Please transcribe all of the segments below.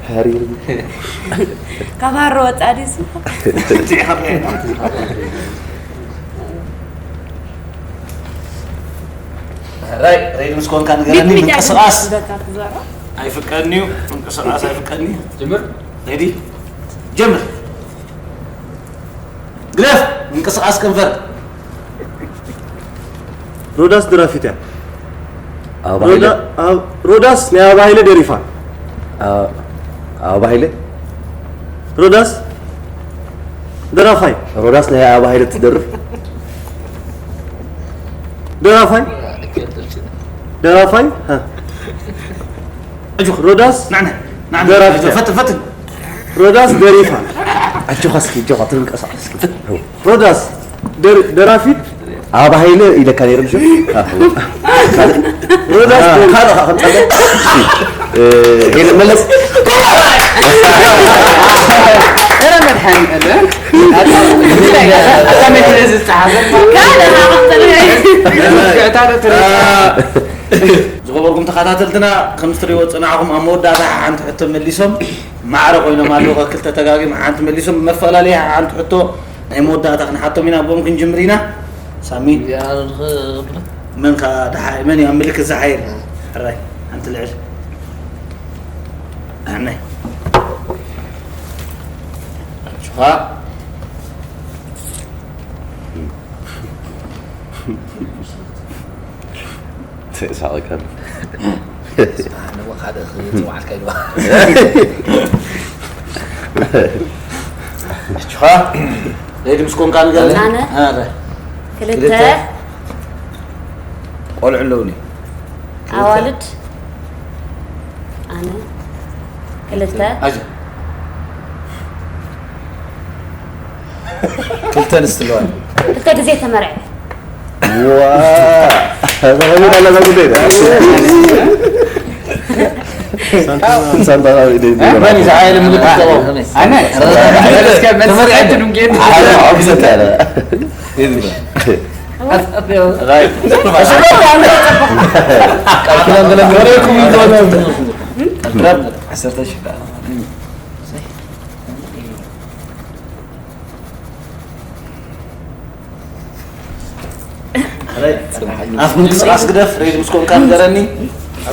ሃሪሩ። ካብ ሃሮ ወፃእ ድዩ ስሙ? ራይ ሬዲ ምስ ኮንካ ንገረኒ። ቢት ቢት ምንቅስቃስ በቃ ትዛረብ። ኣይፍቀድን እዩ። ምንቅስቃስ ኣይፍቀድን እዩ። ጀምር። ሬዲ ጀምር። ግደፍ ምንቅስቃስ ከንፈር። ሮዳስ ደራፊት እያ። ኣበባ ሃይለ ሮዳ- ኣብ- ሮዳስ ናይ ኣበባ ሃይለ ደሪፋ። ኣ- ኣበባ ሃይለ ሮዳስ ደራፋይ ሮዳስ ናይ ኣበባ ሃይለ ትደርፍ። ደራፋይ ደራፋይ ሃ። ኣጆኻ ሮዳስ ናዕና ናዕና ደራፊት ፈትን ፈትን። ሮዳስ ደሪፋ። ኣጆኻ እስኪ ኣጆኻ ትንቀሳቐስ እስኪ። ሮዳስ ደር- ደራፊት ኣበባ ሃይለ ኢለካ ነይረ ምሽ ሮዳስ ደሪፋ። ካልእ ኸ ከምፀለ ሄለ መለስ ኧረ መድሓኒዓለም። ኣታ መን እዩ ዝፀሓፈ? ዝኸበርኩም ተኸታተልትና ከም ዝትሪእዎ ዝፀናዕኹም ኣብ መወዳእታ ሓንቲ ሕቶ መሊሶም ማዕረ ኮይኖም ኣለዉ። ክልተ ተጋጊም ሓንቲ መሊሶም ብመፈላለየ ሓንቲ ሕቶ ናይ መወዳእታ ክንሓቶም ኢና። ብኦም ክንጅምር ኢና። ሳሚ መን ከ ደሓ- መን እዩ ኣብ ምልክት ዝሓይር? ሕራይ ሓንቲ ልዕል ኣነ ሹኻ ሳቐካ ንቦ ካልእ ክፅዋዓልካ ኢልዋ ሹኻ ሬዲ ምስ ኮንካ ንገር ኣነ ክልተ ቆልዑ ኣለውኒ ኣዋልድ ኣነ ክልተ ኣጆ ክልተ ኣንስቲ ኣለዋ ክልተ ግዜ ተመርዐ። ሳንታ መን እዩ ዝሓየለ ምልክት ዘለዎ? ኣነ ዓሰርተ ሺህ ኣፍ ምንቅስቃስ ግደፍ ሬዲ ምስ ኮንካ ንገረኒ።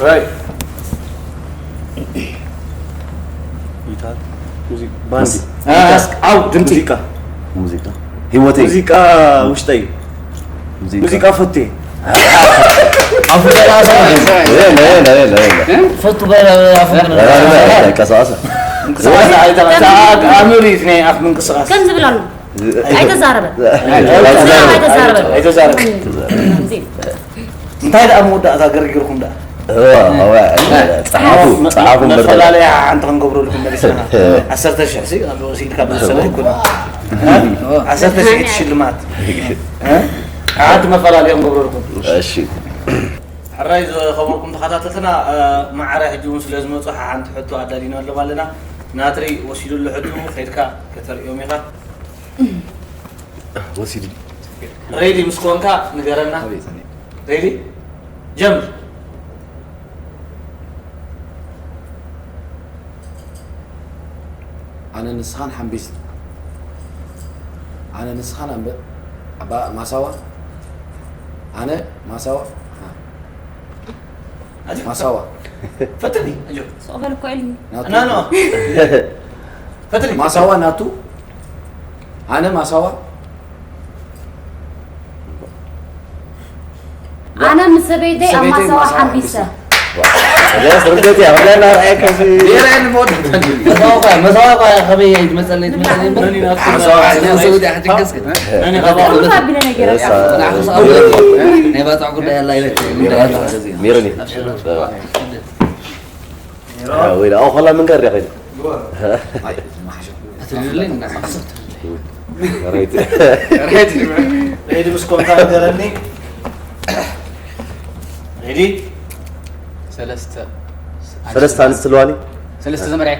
ራይ ጊታር ሙዚቃ ባንድ ኣው ድምፂ ሙዚቃ ሙዚቃ ህይወተይ ሙዚቃ ውሽጠይ ሙዚቃ ሙዚቃ ፈቴ የለ የለ የለ የለ ፈቱ በ- ኣፉ ቀሳቀሰ ምንቅስቃስ ኣይተቐ- ኣእምር እዩ ናይ ኣፍ ምንቅስቃስ ከም ዝብል ኣሎ ኣይተዛረበን ኣይተዛረበን። ኣይተዛረበን ኣይተዛረብ ከምዚ እንታይ ደኣ መወዳእታ ገርጊርኩም ደኣ እዋ፣ እዋ፣ ጸሓፉ ጸሓፉ እምበር መፈላለያ ሓንቲ ክንገብረልኩም መሊስና ዓሰርተ ሽሕ ሲ ኣብ ወሲድካ ብዝሰለ ይኮነ ዓሰርተ ሽሕ ሽልማት ሓንቲ መፈላለያ ክንገብረልኩም እሺ ሕራይ ዝኸበርኩም ተኸታተልትና ማዕረ ሕጂ እውን ስለ ዝመፁ ሓንቲ ሕቶ ኣዳሊናሎም ኣለና ናትሪ ወሲዱሉ ሕጂ ከይድካ ከተርእዮም ኢኻ ወሲዱ ሬዲ ምስ ኮንካ ንገረና ሬዲ ጀምር ኣነ ንስኻን ሓምቢስ ኣነ ንስኻን ኣንበ ኣባ ማሳዋ ኣነ ማሳዋ ኣጆ ማሳዋ ፈትኒ ኣጆ ስቕ በል እኮ ኢልኒ ናቱ ናኖ ፈትኒ ማሳዋ ናቱ ኣነ ማሳዋ ኣነ ምስ ሰበይተይ ኣብ ሰበይተይ ማሳዋ ማሳዋ ሓምቢሰ ርገት እያ ወላ ናርኣየካ መሳዋ እኳ መሳዋ እኳ ከመይ ትመፀለይ ትመፀለይ እምበር ቁሩብ ኣቢለ ነገር ናይ ባፅዕ ጉዳይ ኣላ ኢለ ሜሮኒ ወይ ላ ኣኸላ ምን ጋር ያኸኝ ትድልኝ ራይት ሬዲ ምስ ኮንካ ንገረኒ ሬዲ ሰለስተ ሰለስተ ኣንስቲ ኣለዋኒ ሰለስተ ዘመርዐ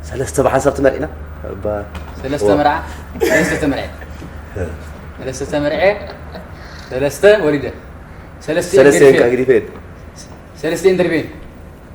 ሰለስተ ብሓንሳብ ትመርዒና እባ ሰለስተ መርዓ ሰለስተ ተመርዐ ሰለስተ ተመርዐ ሰለስተ ወሊደ ሰለስተ ሰለስተ ገዲፈ እንካ ግዲፈ ሰለስተ ኢንተርቬን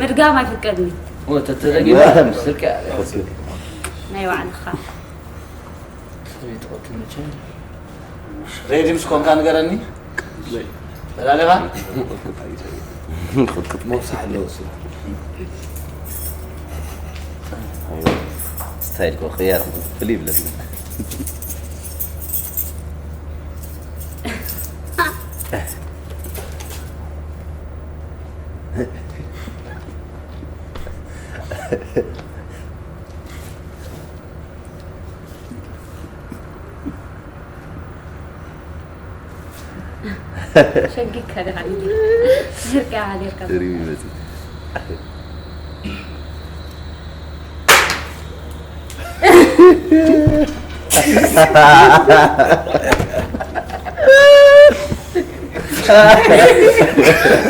ምድጋም ኣይፍቀድን እዩ። ናይ ባዕልኻ። ሬዲ ምስ ኮንካ ንገረኒ። ተላለኻ? ስታይል እኮ ቅያር ፍልይ ይብለኒ። ሸጊካ ደኻ ኢለ ምህርካ ሃገርካ ሪም ይመጽእ።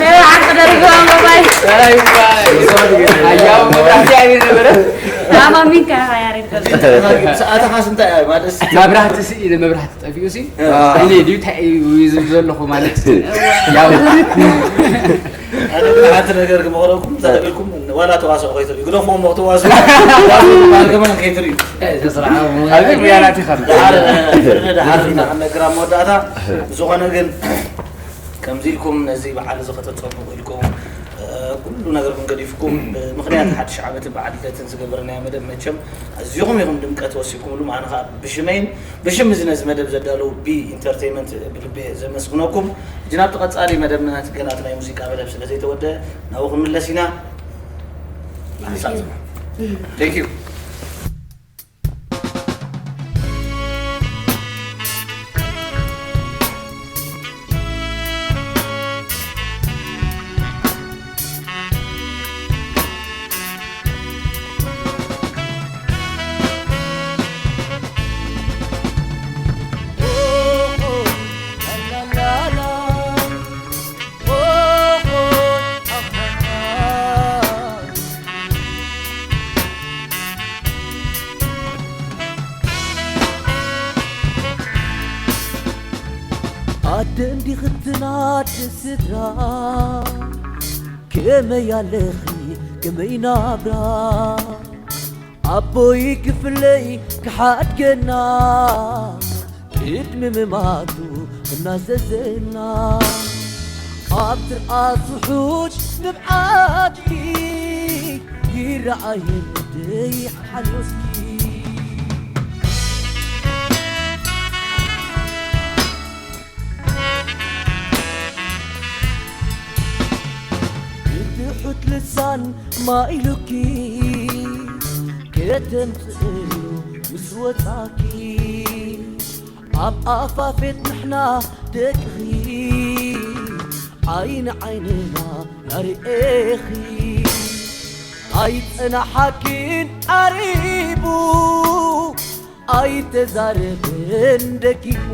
መብራሕቲ ደርግባ መባይ። ኣይ፣ ኣይ። ኣያው መብራህቲ ኣበይ ነበረ? ኣማሚንካ ኢኻ ያሬድ ገብረ። ሰዓትኻስ እንታይ እያ? ማለት መብራህቲ ሲ፣ ኢለ መብራህቲ ጠፊኡ ሲ? እ። እኔ ድዩ እንታይ እዩ ዝብል ዘለኹ ማለት? ያው። ኣነ ሓንቲ ነገር ክመኽረኩም፣ እንታይ ኢልኩም፣ ዋላ ተዋስኦ ከይትርእዩ፣ ግደፍዎም፣ ተዋስኦ፣ ተዋስኦ ዝበሃል ከማን ከይትርእዩ። ኣብዚ ሙያ ናት ኢኻ። ደሓር፣ ፍርዲ ደሓር ኢና ክንነግር ኣብ መወዳእታ። ብዝኾነ ግን፣ ከምዚ ኢልኩም ነዚ በዓል እዚ ከተጸብቑ ኢልኩም፣ እ፣ ኩሉ ነገርኩም ገዲፍኩም፣ ብምኽንያት ሓድሽ ዓመትን በዓል ልደትን ዝገበርናዮ መደብ መቸም ኣዚኹም ኢኹም ድምቀት ወሲድኩምሉ። ኣነ ኸኣ ብሽመይን ብሽም እዚ ነዚ መደብ ዘዳለዉ ቢ ኢንተርቴይመንት ብልቢ ዘመስግነኩም። ሕጂ ናብቲ ቀጻሊ መደብና፣ ገና እቲ ናይ ሙዚቃ መደብ ስለ ዘይተወደአ ናብኡ ክንምለስ ኢና። ንሓንሳብ ዝማ። Thank you። ኣደ እንዲኽቲ ናዲ ስድራ፣ ከመይ ኣለኺ ከመይ ናብራ? ኣቦይ ክፍለይ ክሓድገና፣ ቅድሚ ምማቱ እናዘዘና፣ ኣብ ትርኣሱ ሑጅ ንብዓትኪ ይረኣየኒ ደይ ሓጎስኪ። ብትሑት ልሳን ማኢሉኪ ከተምጽእሉ ምስ ወጻኪ፣ ኣብ ኣፋፌት ንሕና ደቅኺ ዓይኒ ዓይንና ናርኤኺ። ኣይጸናሓኪን ዓሪቡ ኣይተዛረበን ደጊሙ።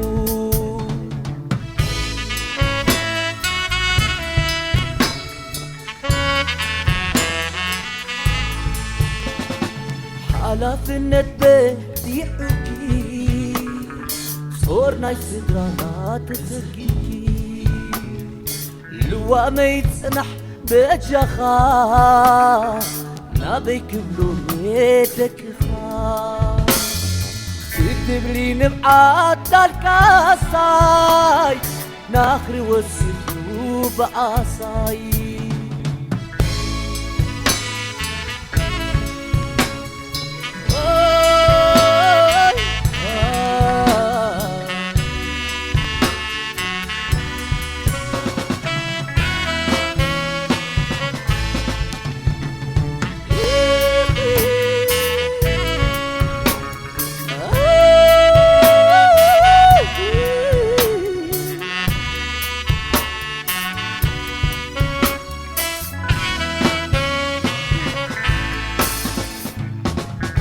ሓላፍነት በዚሑኪ ጾር ናይ ስድራና ተሰኪምኪ። ልዋመይ ጽናሕ በጃኻ ናበይ ክብሉ ደቅኻ ክትብሊ ንብዓት ኣልቃሳይ ናኽሪ ወሲኹ ብኣሳይ።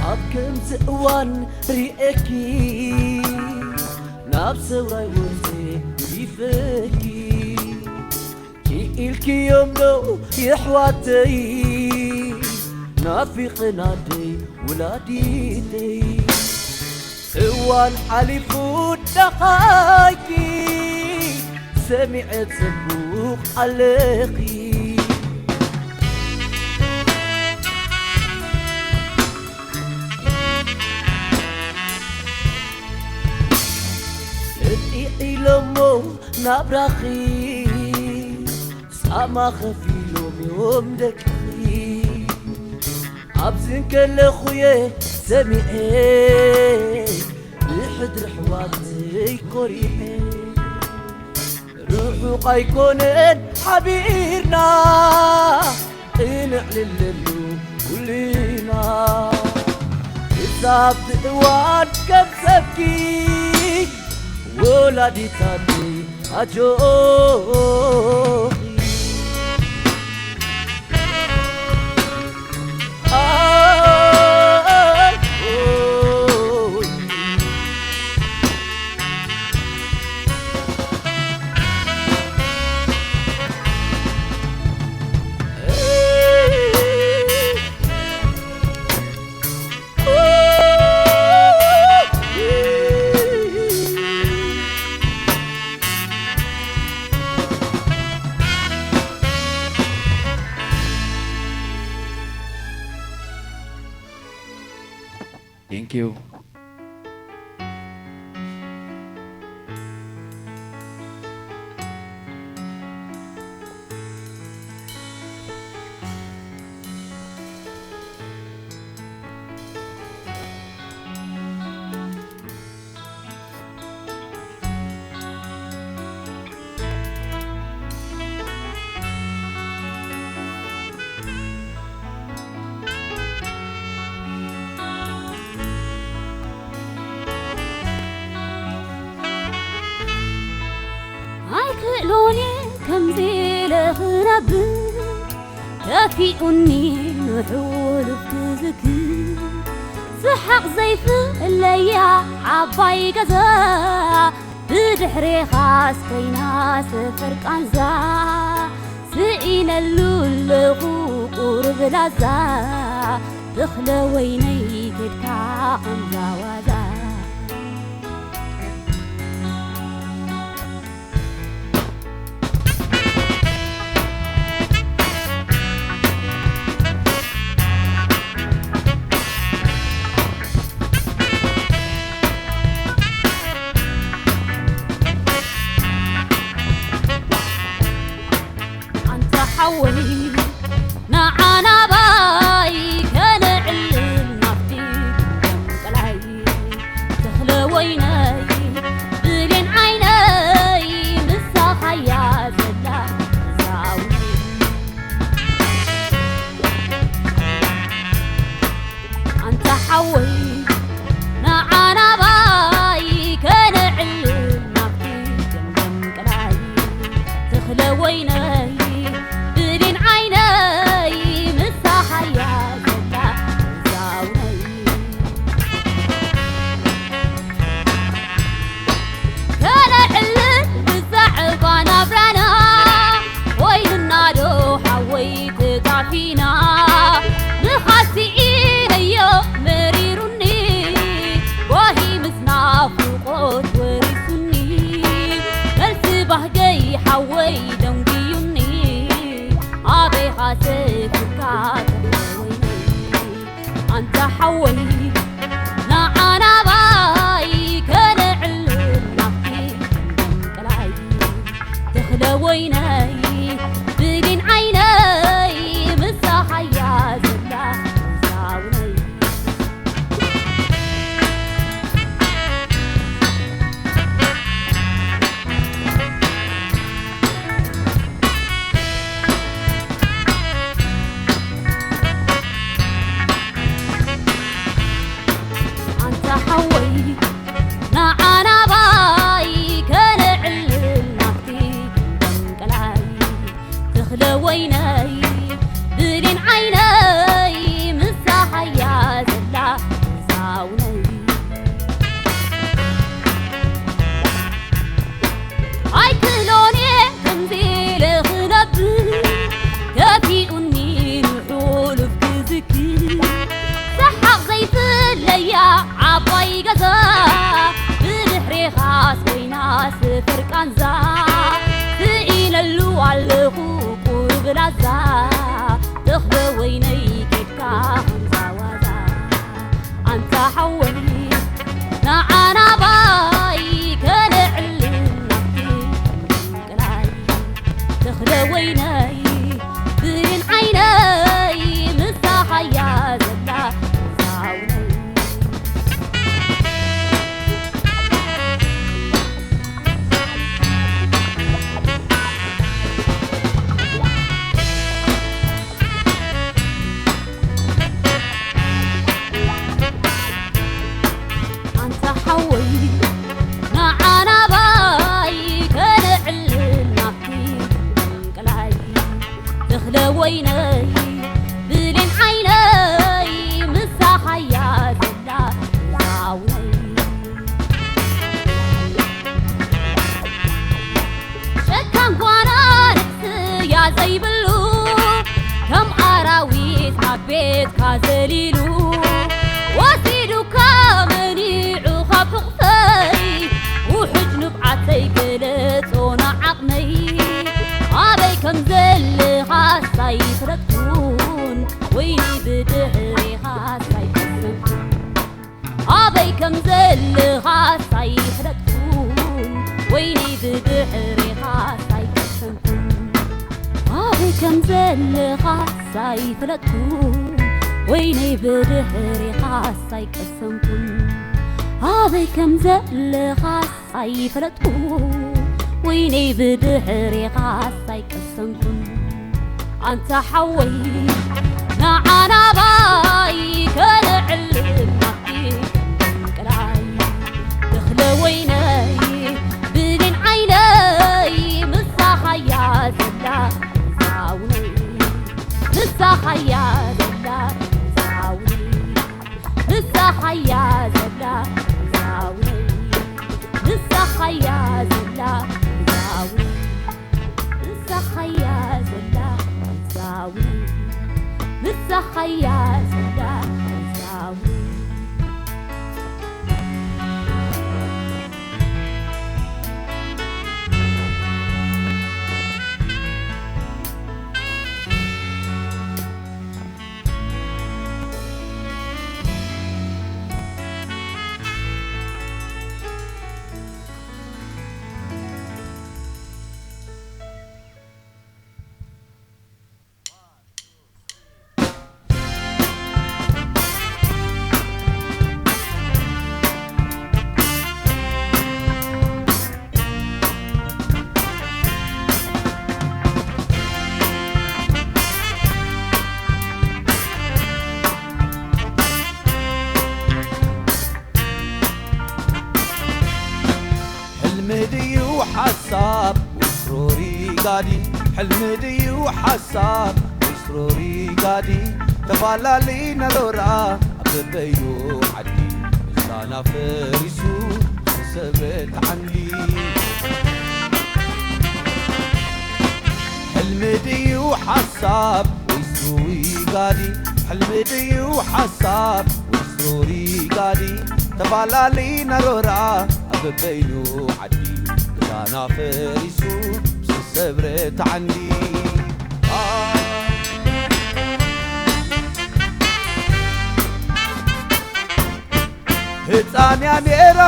ኣብ ከምዚ እዋን ርኤኪ ናብ ሰውራይ ወርቴ ይፈኪ ክኢልክዮም ዶ የሕዋተይ ናፊቕናደይ ውላዲተይ። እዋን ሓሊፉ ዳኻይኪ ሰሚዐ ጽቡቕ ኣለኺ። እጢ ኢሎሞ ናብራኺ ጻማ ኸፊሎም እዮም ደቅኺ። ኣብዚ እንከለኹ እየ ሰሚዐ ብሕድሪ ኣሕዋተይ ኮሪዐ። ርሑቕ ኣይኮነን ሓቢርና እነዕልለሉ ኩልና። ክሳብ እዋን ከም ሰብኪ ወላዲት ኣደይ ኣጆኺ። ኣይ፣ ኦይ። Thank you. ኣይክእሎን እየ ከምዚ ኢለ ክነብር፣ ከፊኡኒ ንሕሉፍ ክዝክር። ስሓቕ ዘይፍለያ ዓባይ ገዛ፣ ብድሕሬኻስ ኮይና ሰፈር ቃንዛ። ስኢነሉ ኣለኹ ቁሩብ ላዛ፣ ተኽለ ወይነይ ከድካ ከምዛ ዋዛ። ኣንታ ሓወይ፣ ንዓ ናባይ ከነዕልል ናብቲ ገምቀላይ። ተኽለ ወይነይ፣ ብሌን ዓይነይ፣ ምሳኻያ ዘላ እዛ ኣውነይ። ኣንታ ሓወይ፣ ንዓ ናባይ ከነዕልል ናብቲ ገምገም ቀላይ። ተኽለ ወይነይ፣ ብሌን ዓይነይ፣ ምሳኻያ ዘላ እዛ ኣውነይ። ከነዕልል ብዛዕባ ናብራና፣ ኮይንና ዶ ሓወይ ተጣፊና? ምኻድ ስኢነዮ መሪሩኒ፣ ጓሂ ምስ ናፍቖት ወሪሱኒ። መልሲ ባህገይ ሓወይ ደንጉዩኒ፣ ኣበይኻ ሰፊርካ ተኽለ ወይነይ? ኣንታ ሓወይ፣ ንዓ ናባይ ከነዕልል ናብቲ ገምገም ቀላይ። ተኽለ ወይነይ፣ ብሌን ዓይነይ፣ ምሳኻያ ዘላ እዛ ኣውነይ። ኣንታ ሓወይ፣ ንዓ ናባይ ከነዕልል ናብቲ ገምገም ቀላይ። ተኽለ ወይነይ፣ ብሌን ዓይነይ፣ ምሳኻያ ዘላ እዛ ኣውነይ። ኣይክእሎን እየ ከምዚ ኢለ ክነብር፣ ከፊኡኒ ንሑሉፍ ክዝክር። ሰሓቕ ዘይፍለያ ዓባይ ገዛ፣ ብድሕሬኻስ ኮይና ስፍር ቃንዛ። ስኢነሉ ኣለኹ ቁሩብ ላዛ፣ ተኽለ ወይነይ ኬድካ ከምዛ ዋዛ። ኣንታ ሓወይ፣ ንዓ ናባይ ከነዕልል ናብቲ ገምገም ቀላይ። ተኽለ ወይነይ፣ ብሌን ዓይነይ፣ ምሳኻያ ዘላ እዛ ኣውነይ። ከም ዘለኻስ ኣይፈለጥኩን፣ ወይነይ ብድሕሬኻስ ኣይቀሰንኩን። ኣበይ ከም ዘለኻስ ኣይፈለጥኩን፣ ወይነይ ብድሕሬኻስ ኣይቀሰንኩን። ኣበይ ከም ዘለኻስ ኣይፈለጥኩ፣ ወይነይ ብድሕሬኻስ ኣይቀሰንኩን። ኣንታ ሓወይ ንዓና ባይ ከነዕልል ናፍቂ ቅላይ። ተኽለ ወይነይ ብሌን ዓይነይ ምሳኻያ ዘላ ዛውነይ፣ ምሳኻያ ዘላ ዛውነይ። ንሳኻያ ዘላ ዛውነይ፣ ንሳኻያ ዘላ ዛውነይ፣ ንሳኻያ ዘላ ዛውነይ፣ ንሳኻያ ዘላ ዛውነይ። ሕልሚ ድዩ ሓሳብ ወይስ ሮሪ ጋዲ? ሕልሚ ድዩ ሓሳብ ወይስ ሮሪ ጋዲ? ተፋላሊ ነሮራ ኣብ በበይኑ ዓዲ፣ ምሳና ፈሪሱ ዝሰብረት ዓንዲ። ሕልሚ ድዩ ሓሳብ ወይስ ሩዊ ጋዲ? ሕልሚ ድዩ ሓሳብ ወይስ ሩሪ ጋዲ? ተፋላሊ ነሮራ ኣብ በበይኑ ዓዲ፣ ገዛና ፈሪሱ ዝሰብረት ዓንዲ። ህፃን እያ ነይራ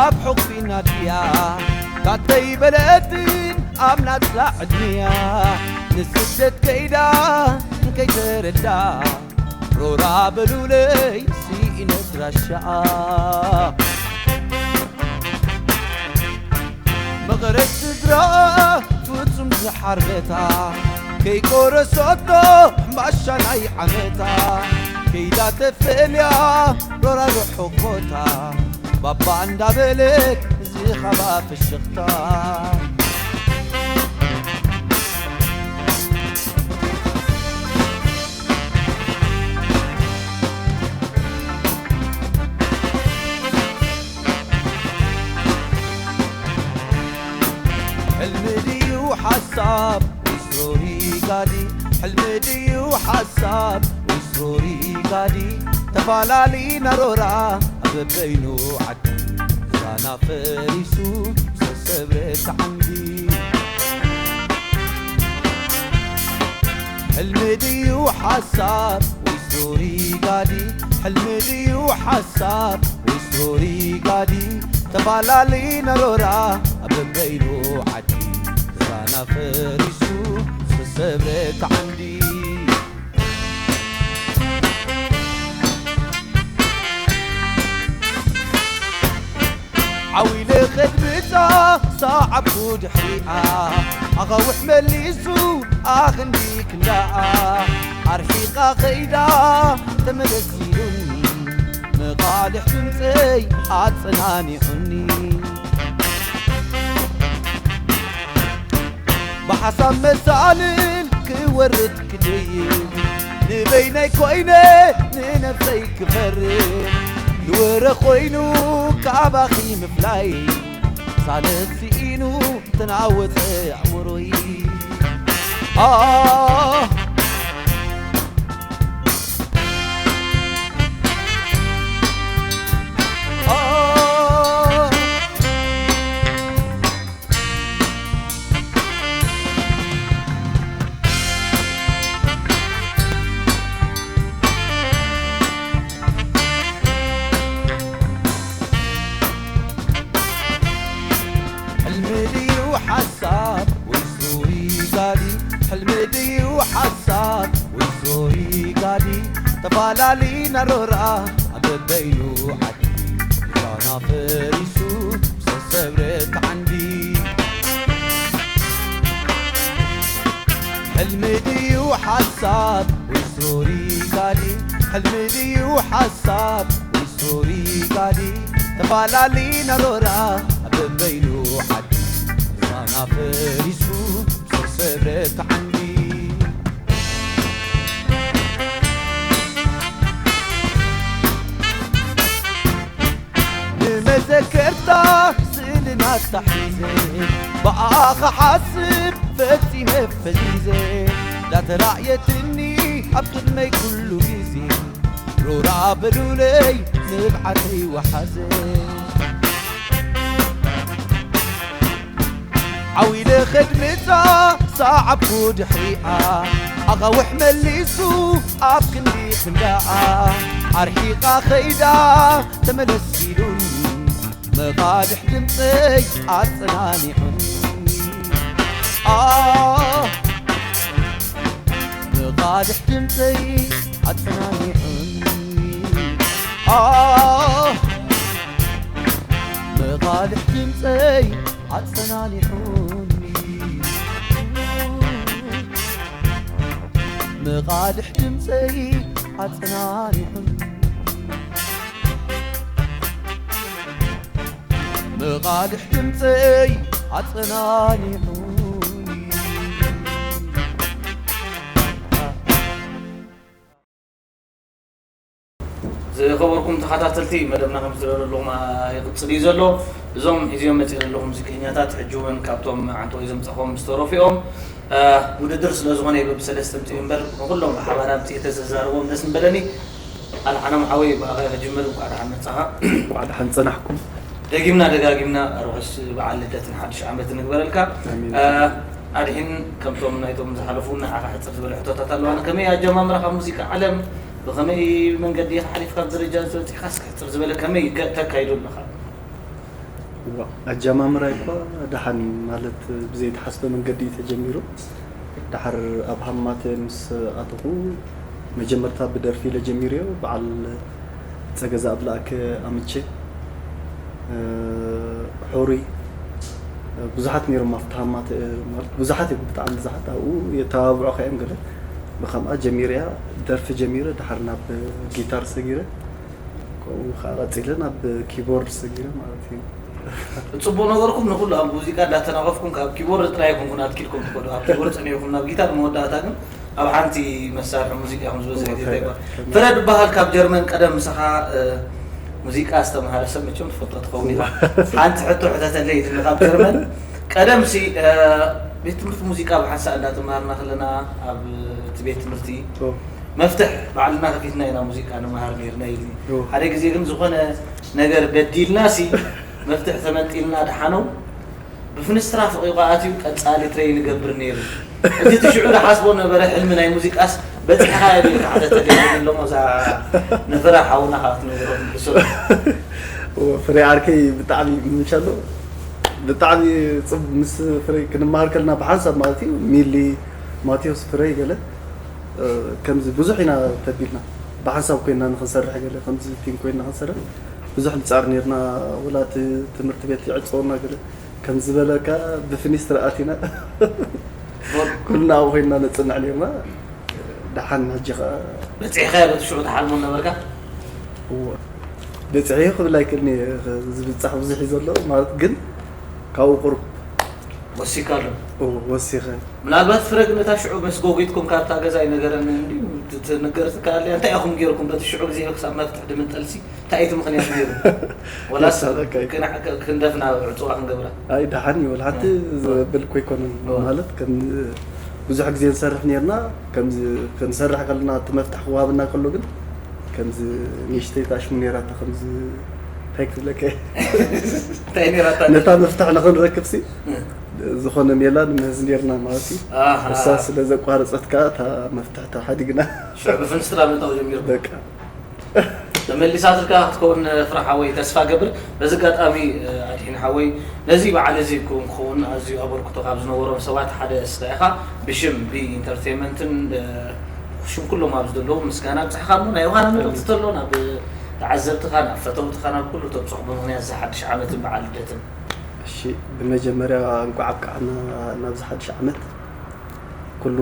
ኣብ ሕቑፊ ናድያ፣ ታተይ በለትን ኣብ ናፅላ ዕድመያ፣ ንስደት ከይዳ እንከይተረዳ፣ ሮራ በሉለይ ስኢነት ራሻኣ። መቐረት ስድራ ፍጹም ዝሓርበታ፣ ከይቆረሰቶ ሕምባሻ ናይ ዓመታ፣ ከይዳ ተፈልያ ሮራ ርሑቕ ቦታ፣ ባባ እንዳበለት ዝኸባ ፍሽኽታ። ሕልሚ ድዩ ሓሳብ ወይስ ሮሪ ጋዲ? ሕልሚ ድዩ ሓሳብ ወይስ ሮሪ ጋዲ? ተፋላሊ ነሮራ ኣብ በይኑ ዓዲ፣ ዛና ፈሪሱ ዝተሰብረት ዓንዲ። ሕልሚ ድዩ ሓሳብ ወይስ ሮሪ ጋዲ? ሕልሚ ድዩ ሓሳብ ወይስ ሮሪ ጋዲ? ተፋላሊ ነሮራ ኣብ በበይኑ ዓዲ፣ ዛና ፈሪሱ ዝተሰብረት ዓንዲ። ዓው ኢለ ከድምጻ ሰዓብኩ ድሕሪኣ፣ ኣኻውሕ መሊሱ ኣኽንዲ ክንዳኣ፣ ኣርሒቓ ኸይዳ ተመለስ ኢሉኒ፣ መቓልሕ ድምጸይ ኣጸናኒዑኒ። ብሓሳብ መሳልል ክወርድ ክድይብ፣ ንበይነይ ኮይነ ንነብሰይ ክፈርድ፣ ዝወረ ኮይኑ ካባኺ ምፍላይ፣ ሳለት ስኢኑ ተናወጸ ኣእምሮይ። ኣህ፣ ኣህ። ፋላሊ ናሮራ ኣብ በይኑ ዓዲ ዛና ፈሪሱ ሰሰብረት ዓንዲ ሕልሚ ድዩ ሓሳብ ወይ ሶሪ ጋዲ ሕልሚ ድዩ ሓሳብ ወይ ሶሪ ጋዲ ተፋላሊ ናሮራ ኣብ በይኑ ዓዲ ዛና ፈሪሱ ሰሰብረት ዓንዲ ንመዘከርታ ስእልና ኣታሒዘ ብኣኻ ሓስብ ፈጺመ ፈዚዘ ዳተራእየትኒ ኣብ ቅድመይ ኩሉ ግዜ ሮራ በሉለይ ንብዓተይ ወሓዘ ዓዊለ ኸድምጻ ሰዓብኩ ድሕሪኣ ኣኻውሕ መሊሱ ኣብ ክንዲ ክንዳኣ ኣርሒቓ ኸይዳ ተመለስ ኢሉኒ መቓድሕ ድምፀይ ኣጸናኒዑኒ ኣህ መቓድሕ ድምፀይ ኣጸናኒዑኒ ኣህ መቓድሕ ድምፀይ ኣጸናኒዑኒ መቓድሕ ድምፀይ ኣጸናኒዑኒ መቓድሕ ድምፀይ ኣጸናኒዑኒ ዝኸበርኩም ተኸታተልቲ መደብና ከም ዝደለለኹም ይቕፅል እዩ ዘሎ። እዞም ሒዝዮም መፅእ ዘለኹ ሙዚቀኛታት ሕጂ እውን ካብቶም ዓንተወይ ዘምፀኾም ዝተረፉ እዮም። ውድድር ስለ ዝኾነ እዩ በብሰለስተ ምፅኡ እምበር ንኩሎም ብሓባር ኣምፅእ ተዘዛርቦም ደስ ምበለኒ። ኣድሓኖም ሓወይ ብኣኻ ክጅምር እንኳዕ ደሓን መፃኻ። እንኳዕ ደሓን ፀናሕኩም። ደጊምና ደጋጊምና ርሑስ በዓል ልደትን ሓድሽ ዓመት ንግበረልካ። ኣድሒን ከምቶም ናይቶም ዝሓለፉ ንዓኻ ሕፅር ዝበለ ሕቶታት ኣለዋና። ከመይ ኣጀማምራኻ ሙዚቃ ዓለም? ብኸመይ መንገዲ ኢኻ ሓሊፍካ ኣብ ደረጃ እዚ በፂሕካ? እስኪ ሕፅር ዝበለ ከመይ ተካይዶ ኣለኻ? እዋ ኣጀማምራይ እኳ ደሓን እዩ ማለት ብዘይተሓስበ መንገዲ እዩ ተጀሚሩ። ደሓር ኣብ ሃማተ ምስ ኣተኹ መጀመርታ ብደርፊ ኢለ ጀሚረዮ። በዓል ጸገዛኣብ ለኣከ ኣምቼ፣ ሑሩይ ብዙሓት ነይሮም ኣብቲ ሃማተ ማለት ብዙሓት እዮም ብጣዕሚ ብዙሓት ኣብኡ የተባብዑኻ እዮም ገለ ብኸምኣ ጀሚረያ ደርፊ ጀሚረ ደሓር ናብ ጊታር ሰጊረ ከምኡ ከዓ ቀፂለ ናብ ኪቦርድ ሰጊረ ማለት እዩ። ፅቡቅ ነገርኩም ንኩሉ ኣብ ሙዚቃ እንዳተናቀፍኩም ካብ ኪቦርድ ጥራይ ይኩንኩን ኣትኪልኩም ትኸዱ ኣብ ኪቦርድ ፀኒሕኩም ናብ ጊታር መወዳእታ ግን ኣብ ሓንቲ መሳርሒ ሙዚቃ ኢኹም ዝበዝሕ ግዜ እንታይ ይባሃል ፍረድ ይባሃል ካብ ጀርመን ቀደም ምሳኻ ሙዚቃ ዝተምሃረ ሰብ መቸም ትፈልጦ ትኸውን ኢኻ ሓንቲ ሕቶ ሕተተለይ ኢልኒ ካብ ጀርመን ቀደም ሲ ቤት ትምህርቲ ሙዚቃ ብሓንሳእ እንዳተምሃርና ከለና ኣብ እቲ ቤት ትምህርቲ መፍትሕ ባዕልና ከፊትና ኢና ሙዚቃ ንመሃር ነርና ኢልኒ ሓደ ግዜ ግን ዝኾነ ነገር በዲልና ሲ መፍትሕ ተመንጢልና ድሓኖም ብፍንስትራ ፈቒቑ ኣትዩ ቀጻሊ ትሬይ ንገብር ነይሩ። እቲ እቲ ሽዑ ዝሓስቦ ነበረ ሕልሚ ናይ ሙዚቃስ በጺሕኻዮ ድዩ ኢልካ ሓተተለይ እሞ እዛ ነፈራ ሓውና ከዓ ክትነግሮ ሕሱር። ፍሬ ዓርከይ ብጣዕሚ ምንሻሎ ብጣዕሚ ጽብ ምስ ፍሬ ክንመሃር ከለና ብሓንሳብ ማለት እዩ ሚሊ ማቴዎስ ፍሬ ገለ ከምዚ ብዙሕ ኢና ተቢልና ብሓንሳብ ኮይና ንክንሰርሕ ገለ ከምዚ ቲም ኮይና ክንሰርሕ ብዙሕ ንጻር ነርና ወላ እቲ ትምህርቲ ቤት ይዕጸወና ገለ ከም ዝበለካ ብፍኒስትሪ ኣቲና ኩልና ኣብኡ ኮይንና ነፅንዕ ነርና። ደሓን ሕጂ ከዓ በፂሕካዮ በቲ ሽዑ ትሓልሞ ነበርካ? እወ በፂሐዮ ክብል ኣይክእልን እየ። ዝብፃሕ ብዙሕ እዩ ዘሎ ማለት ግን ካብኡ ቁሩብ ወሲካሉ? እወ ወሲኸ። ምናልባት ፍረ ግን እታ ሽዑ መስጎጒትኩም ካብታ ገዛ ኣይነገረንን እንድዩ ትነገር ትከኣል እያ። እንታይ ኢኹም ገይርኩም በቲ ሽዑ ግዜ ክሳብ መፍትሕ ድምንጠልሲ? እንታይ እቲ ምኽንያት ነይሩ? ወላስ ክንደፍና ዕፅዋ ክንገብራ? ኣይ ደሓን እዩ ወላ ሓንቲ ዘብል እኮ ኣይኮነን ማለት ከም ብዙሕ ግዜ ንሰርሕ ነርና ከምዚ ክንሰርሕ ከለና እቲ መፍትሕ ክወሃበና ከሎ ግን ከምዚ ንእሽተይ ተኣሽሙ ነይራታ ከምዚ እንታይ ክብለካ እንታይ ነይራታ ነታ መፍትሕ ንክንረክብ ሲ ዝኾነ ሜላ ንምህዝ ነርና ማለት እዩ እሳ ስለ ዘቋረፀት ከዓ እታ መፍትሕ ተሓዲግና ብፍንስትራ ምእታው ጀሚሩ በቃ ተመሊሳትልካ ክትከውን ፍረ ሓወይ ተስፋ ገብር። በዚ ኣጋጣሚ ኣድሒን ሓወይ ነዚ በዓል እዚ ክውን ክኸውን ኣዝዩ ኣበርክቶ ካብ ዝነበሮም ሰባት ሓደ እስኻ ኢኻ። ብሽም ቢ ኢንተርቴንመንትን ሽም ኩሎም ኣብዚ ዘለዉ ምስጋና ኣብጽሕኻ እሞ ናይ ዮሃና መልእኽቲ ተሎ ናብ ተዓዘብትኻ ናብ ፈተውትኻ ናብ ኩሉ ተብጽሑ ብምኽንያት እዚ ሓድሽ ዓመትን በዓል ልደትን። እሺ፣ ብመጀመርያ እንኳዕ ኣብቅዓና ናብዚ ሓድሽ ዓመት። ኩሉ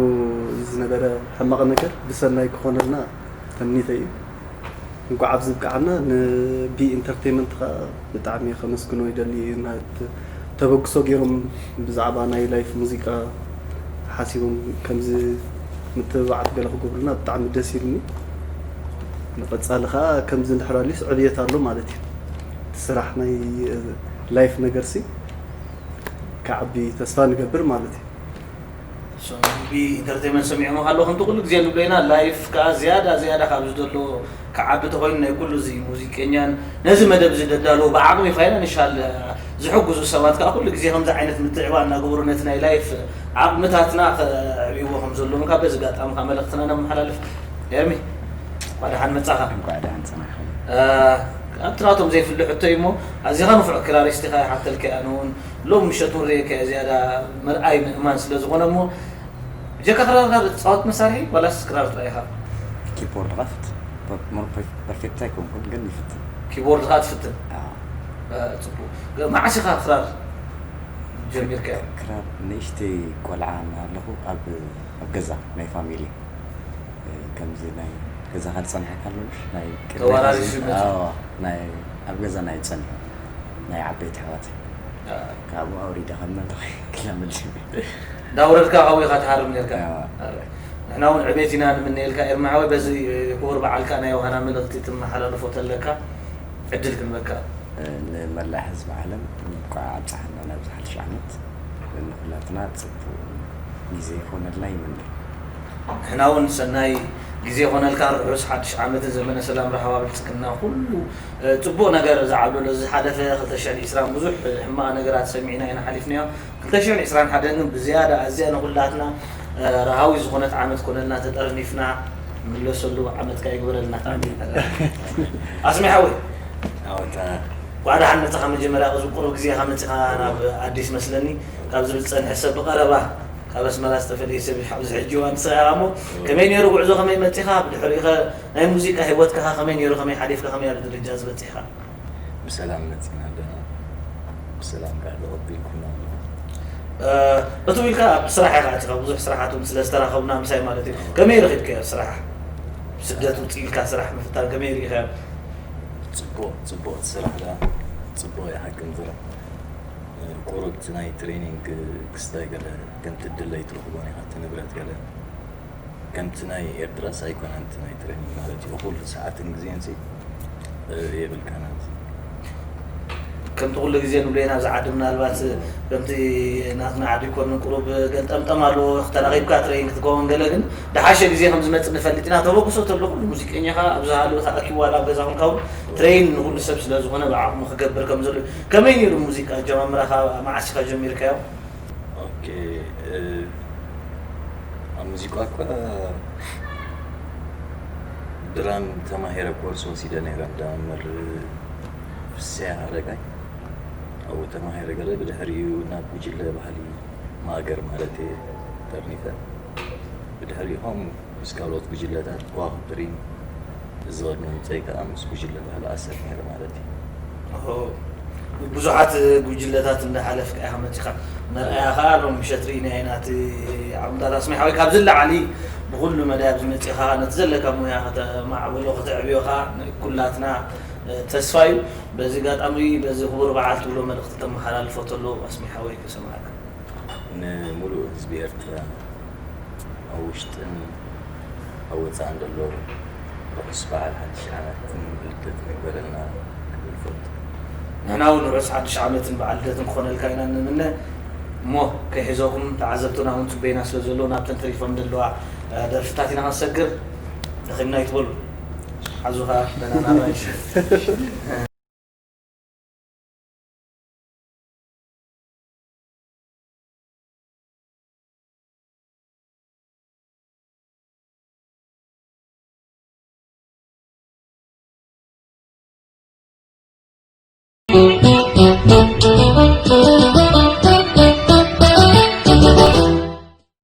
ዝነበረ ሕማቕ ነገር ብሰናይ ክኾነልና ተምኒተይ እዩ። እንኳዕ ኣብዚ ብቅዓና። ንቢ ኢንተርቴይመንት ከዓ ብጣዕሚ ከመስግኖ ይደሊ። ተበግሶ ገይሮም ብዛዕባ ናይ ላይፍ ሙዚቃ ሓሲቦም ከምዚ ምትብባዓት ገለ ክገብሩና ብጣዕሚ ደስ ኢሉኒ። ንቐፃሊ ከዓ ከምዚ እንድሕር ኣልዩስ ዕብየት ኣሎ ማለት እዩ። እቲ ስራሕ ናይ ላይፍ ነገርሲ ክዓቢ ተስፋ ንገብር ማለት እዩ። ቢ ኢንተርቴይመንት ሰሚዖም ኣለኹ። ከምቲ ኩሉ ግዜ ንብሎ ኢና ላይፍ ከዓ ዝያዳ ዝያዳ ካብ ዝደሎ ክዓቢ ተኮይኑ ናይ ኩሉ እዚ ሙዚቀኛን ነዚ መደብ እዚ ደዳለዉ ብዓቕሚ ፋይናንሻል ዝሕግዙ ሰባት ከዓ ኩሉ ግዜ ከምዚ ዓይነት ምትዕባ እናገበሩ ነቲ ናይ ላይፍ ዓቕምታትና ከዕብይዎ ከም ዘለዎም ካብ በዚ ኣጋጣሚ ከዓ መልእኽትና ነመሓላልፍ። ኤርሚ እንኳዕ ደሓን መጻኻ። እንኳዕ ደሓን ጸናሕኩም። ኣብቲ ናቶም ዘይፍልሕ ሕቶ እዩ እሞ ኣዚኻ ንፉዕ ክራሪስት ኢኻ ይሓተልካ እያ። ኣነ እውን ሎም ምሸት እውን ርእየካ እየ ዝያዳ መርኣይ ምእማን ስለ ዝኾነ እሞ ብጀካ ክራር ካብ ትጻወት መሳርሒ ዋላስ ክራር ጥራይ ኢኻ? ኪቦርድ ኸፍት ፐርፌክት ኣይኮንኩን ግን ይፍትን። ኪቦርድ ኸኣ ትፍትን? ኣዎ። ጽቡቅ። መዓስ ኢኻ ክራር ጀሚርካዮ? ክራር ንእሽተይ ቆልዓ እናሃለኹ ኣብ ኣብ ገዛ ናይ ፋሚሊ ከምዚ ናይ ገዛኻ ዝጸንሐካ ኣሎ ምሽ ናይ ቅድሚ ተወራሪሱ ሕዚ- መጽኡ። ኣዎ፣ ናይ ኣብ ገዛ ናይ ጸኒሑ ናይ ዓበይቲ ኣሕዋት ካብኡ ኣውሪደ ካብ መድረኽ ክለምድ እንዳውረድካ ካብኡ ኢኻ ትሃርም ነርካ። ኣዎ። ኣረ፣ ንሕና እውን ዕቤት ኢና ንምነየልካ ኤርሚ ሓወይ። በዚ ክቡር በዓልካ ናይ ዮሃና መልእኽቲ ትመሓላልፎ ተለካ ዕድል ክንበካ። ንመላእ ህዝቢ ዓለም እንኳዕ ኣብፀሓና ናብዚ ሓድሽ ዓመት። ንኩላትና ፅቡቅ ግዜ ይኾነልና ይምነ። ንሕና እውን ሰናይ ግዜ ይኾነልካ። ርሑስ ሓድሽ ዓመትን ዘመነ ሰላም ራህዋ ብልፅግና ኩሉ እ፣ ፅቡቅ ነገር ዝዓብለሎ ዝሓለፈ ክልተ ሽሕን ዕስራን ብዙሕ ሕማቅ ነገራት ሰሚዕና ኢና ሓሊፍናዮ። ክልተ ሽሕን ዕስራን ሓደን ግን ብዝያዳ ኣዝያ ንኩላትና እ፣ ረሃዊ ዝኾነት ዓመት ኮነልና ተጠርኒፍና ንምለሰሉ ዓመት ከኣ ይግበረልና። ኣሜን። ኣስሜ ሓወይ ኣወታ እንኳዕ ደሓን መጻኻ። መጀመርያ እዚ ቁሩብ ግዜኻ መጺኻ ናብ ኣዲስ መስለኒ ካብ ዝብል ዝጸንሐ ሰብ ብቐረባ ካብ ኣስመራ ዝተፈለየ ሰብ እዩ። ኣብዚ ሕጂ እዋን ንስኻ ኢኻ እሞ ከመይ ነይሩ ጉዕዞ ከመይ መጺኻ ብድሕሪኡ ኸ ናይ ሙዚቃ ህይወትካ ኸ ከመይ ነይሩ ከመይ ሓሊፍካ ከመይ ኣብዚ ደረጃ እዚ በጺሕኻ? ብሰላም መጺና ኣለና። ብሰላም ከዓ ተቐቢልኩምና ኣለኹም። እትው ኢልካ ኣብ ስራሕ ኢኻ ኣቲኻ ብዙሕ ስራሓት እውን ስለ ዝተራኸብና ምሳይ ማለት እዩ። ከመይ ረኺብካዮ ስራሕ? ስደት ውፅእ ኢልካ ስራሕ ምፍታን ከመይ ርኢኻዮ? ጽቡቕ ጽቡቕ እቲ ስራሕ ደኣ ጽቡቕ እዩ ሓቂ ምዝራብ። ቁሩብ እቲ ናይ ትሬኒንግ ክስታይ ገለ ከምቲ ድለይ ትረኽቦን ኢኻ እቲ ንብረት ገለ ከምቲ ናይ ኤርትራስ ኣይኮነን እቲ ናይ ትሬኒንግ ማለት እዩ። ኩሉ ሰዓትን ግዜን ሲ የብልካን ኣብዚ። ከምቲ ኩሉ ግዜ ንብሎ ኢና ኣብዚ ዓዲ ምናልባት ከምቲ ናትና ዓዲ ይኮንን ቁሩብ ገልጠምጠም ኣለዎ። ተራኺብካ ትሬን ክትከውን ገለ ግን ደሓሸ ግዜ ከም ዝመጽእ ንፈልጥ ኢና። ተበግሶ ተሎ ኩሉ ሙዚቀኛ ኸኣ ኣብዚ ሃለወ ተኣኪቡ ዋላ ኣብ ገዛ ኮንካ እውን ትሬን ንኩሉ ሰብ ስለ ዝኾነ ብዓቕሙ ክገብር ከም ዘሎ። ከመይ ነይሩ ሙዚቃ ኣጀማምራኻ? መዓስ ኢኻ ጀሚርካዮ? ኦኬ ኣብ ሙዚቃ እኳ ድራም ተማሂረ ኮርስ ወሲደ ነይረ እንዳ መምህር ፍስያ ኣረጋይ ኣብኡ ተማሂረ ገለ ብድሕሪኡ ናብ ጉጅለ ባህሊ ማእገር ማለት እየ ጠርኒፈ ብድሕሪኡ ኸም ምስ ካልኦት ጉጅለታት ከዋኽብቲ ሪም እዚ ቅድሚ ምምፀይ ከዓ ምስ ጉጅለ ባህሊ ኣሰር ነይረ ማለት እዩ። ብዙሓት ጉጅለታት እንዳሓለፍካ ኢኻ መፂኻ መርኣያ ከዓ ሎም ምሸት ርኢና ኢና እቲ ዓቕምታት ኣስሜ ሓወይ ካብዚ ላዕሊ ብኩሉ መዳይ ኣብዚ መፂኻ ነቲ ዘለካ ሙያ ከተማዕብሎ ከተዕብዮ ከዓ ኩላትና ተስፋ እዩ። በዚ ኣጋጣሚ በዚ ክቡር በዓል ትብሎ መልእኽቲ ተመሓላልፎ ተሎ ኣስሜ ሓወይ ክሰምዓካ። ንሙሉእ ህዝቢ ኤርትራ ኣብ ውሽጥን ኣብ ወፃእን ዘሎ ርሑስ በዓል ሓድሽ ዓመትን ልደትን ይግበረልና ክብል ይፈቱ። ንሕና እውን ርሑስ ሓድሽ ዓመትን በዓል ልደትን ክኾነልካ ኢና ንምነ። እሞ ከይሕዘኩም ተዓዘብትና እውን ፅበይና ስለ ዘለዉ ናብተን ተሪፎም ዘለዋ ደርፍታት ኢና ክንሰግር። ደኺምና ይትበሉ ሓዙኻ ደናና ራይሽ